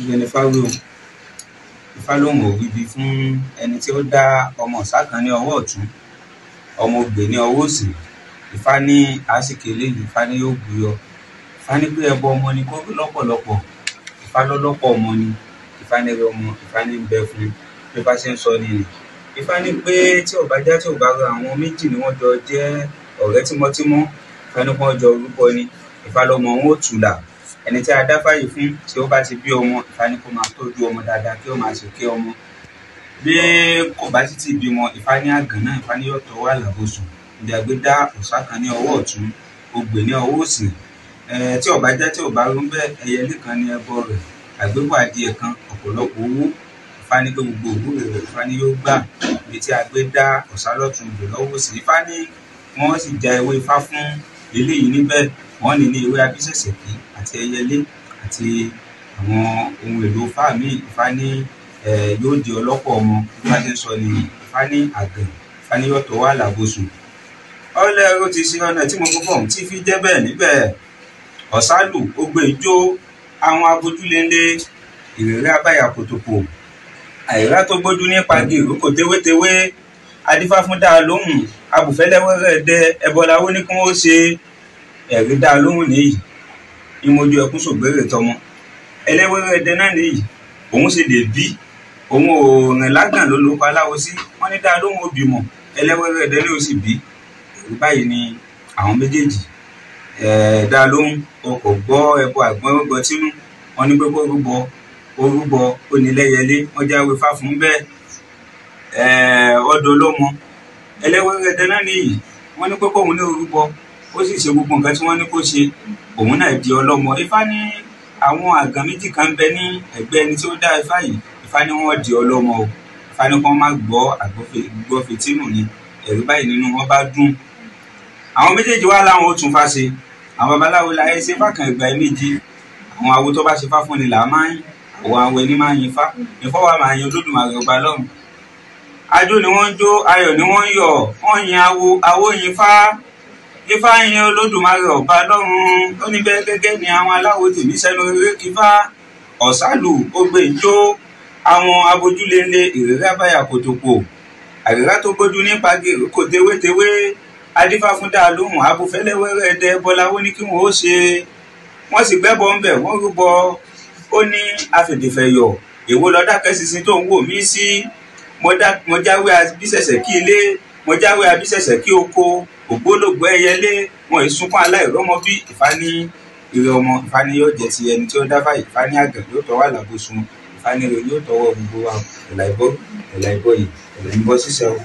Ìyẹn ni Ifá wí o. Ifá lóun ò wíbi fún ẹni tí ó dá ọmọ ọ̀sá kan ní ọwọ́ ọ̀tún, ọmọ ogbè ní ọwọ́ òsì. Ifá ní àsìkò eléyìí, Ifá ní yóò búyọ. Ifá ní pé ẹbọ ọmọ ni kó rí lọ́pọ̀lọpọ̀. Ifá lọ́lọ́pọ̀ ọmọ ni. Ifá ní rẹ ọmọ, Ifá ní ń bẹ fún un. Bí Ifá ṣe ń sọ nìyẹn. Ifá ní pé tí ò bá já tí ò bá rọ, àwọn méjì ni wọ́n jọ jẹ́ ọ̀rẹ́ tímọ́tímọ́. Ifá ní kí wọ́n jọ rúbọ ni. Ifá lọ́mọ wọn ó tùlà. Ẹni tí a dá fáyìí fún, tí ó bá ti bí ọmọ, Ifá ní kó máa tọ́jú ọmọ dáadáa, kí ó máa ṣèké ọmọ. Bí kò bá sì ti bímọ, Ifá ní àgàn náà, Ifá ní yóò tọwọ́ àlàbòsùn. Ibi àgbé dá ọ̀sá kan ní ọwọ́ ọ̀tún, ogbè ní ọwọ́ òsì. Tí ò bá já tí ò bá rú bẹ́ẹ̀, ẹyẹlé kan ní ẹbọ rẹ̀, àgbébọ̀ adìẹ kan, ọ̀pọ̀lọpọ̀ owó. Ifá ní pé gbogbo òwúrò rẹ̀, Ifá ní yóò gbà. Ibi tí a gbé dá ọ̀sá lọ́tún, ogbè lọ́wọ́ òsì. Ifá ní wọ́n sì já ewé Ifá fún eléyìí níbẹ̀. Wọ́n ní ní ewé abísẹ̀sẹ̀kí àti ẹyẹlé àti àwọn ohun èlò Ifá míì. Ifá ní yóò di ọlọ́pọ̀ ọmọ. Bí Ifá ṣe ń sọ nìyẹn. Ifá ní àgàn, Ifá ní yóò tọwọ́ àlàbòsùn. Ọlẹ́rú ti ṣe ọ̀nà tí mo kọ́ fún tí fi jẹ́ bẹ́ẹ̀ níbẹ̀. Ọ̀sálù ogbè ijó, àwọn abojúlélé, ìrírí abáyà kòtòkò. Àìrá tó gbójú nípa igi ìrókò tewétewé. Adífá fún dáa lóhùn, abùfẹ́lẹ́wẹ́rẹ́ dẹ, ẹbọláwó ní kí wọ́n ṣe. Ẹ̀rí dáa lóhùn nìyí. Ìmojú ẹkún sògbérè tọmọ. Ẹlẹ́wẹ́rẹ́ dẹ náà nìyí. Òun sì lè bí. Òun ò rìn lágàn ló lóko aláwo sí. Wọ́n ní dáa lóhùn ó bímọ. Ẹlẹ́wẹ́rẹ́ dẹ ní ó sì bí. Ẹ̀rí báyìí ni àwọn méjèèjì. Dáa lóhùn, o kò gbọ́ ẹbọ àgbọn rúbọ tínú. Wọ́n ní pé kó rúbọ, ó rúbọ, ó ní lẹ́yẹlé, wọ́n jáwé Ifá fún bẹ́ẹ̀. Ọdọ lọ́mọ. Ẹlẹ́wẹ́rẹ́ dẹ náà nìyí. Wọ́n ní pé kóun ní orúbọ, ó sì ṣe gbogbo nǹkan tí wọ́n ní kó ṣe. Òun náà di ọlọ́mọ. Ifá ní àwọn àgàn méjì kan ń bẹ ní ẹ̀gbẹ́ ẹni tí ó dá Ifá yìí. Ifá ní wọ́n di ọlọ́mọ o. Ifá ní kí wọ́n má gbọ́ àgbọ́fetínù ni. Ẹ̀rí báyìí nínú wọn bá dùn. Àwọn méjèèjì wá láwọn ó tún Fá ṣe. Àwọn babaláwo láyé ṣe Fá kan ìgbà méjì. Àwọn awo tó bá ṣe Fá fún ni là á máa ń yìn. Àwọn awo ẹni máa ń yin Fá. Ifá wa máa yin Olódùmarè ọba lọ́run. Ajó ni wọ́n ń jó, ayọ̀ ni wọ́n ń yọ̀. Wọ́n yin awo, awo yin Fá. Ifá yin Olódùmarè ọba lọ́run. Ó ní bẹ́ẹ̀ gẹ́gẹ́ ni àwọn aláwo tèmi sẹ́nu eré kífá. Ọ̀sálù ogbè ijó, àwọn abojúlélé, ìrírí abáyà kòtòkò. Àríra tó gbójú nípa igi ìrókò tewétewé. Adífá fún dáa lóhùn, abúfẹ́lẹ́wẹ́rẹ́ dẹ, bọláwó ní kí wọ́n ó ṣe. Wọ́n sì gbẹ́bọ ńbẹ̀, wọ́n rúbọ. Ó ní afèdèfẹ̀yọ̀, èwo lọ dákẹ́ sísin tó ń wò mí sí? Mo jáwé abísẹ̀sẹ̀ kí ilé, mo jáwé abísẹ̀sẹ̀ kí oko, ògbólógbòó ẹyẹlé, wọn ì sunkún aláìrọ́mọ bí. Ifá ní ire ọmọ, Ifá ní yóò jẹ́ ti ẹni tí ó dá fáyìí. Ifá ní àgàn yóò tọwọ́ àlàbòsùn. Ifá ní ire yóò tọwọ́ gbogbo wa. Ẹ̀là ìbọ́, ẹ̀là ìbọyè, ẹ̀là ìbọ́ ṣíṣẹ́ o.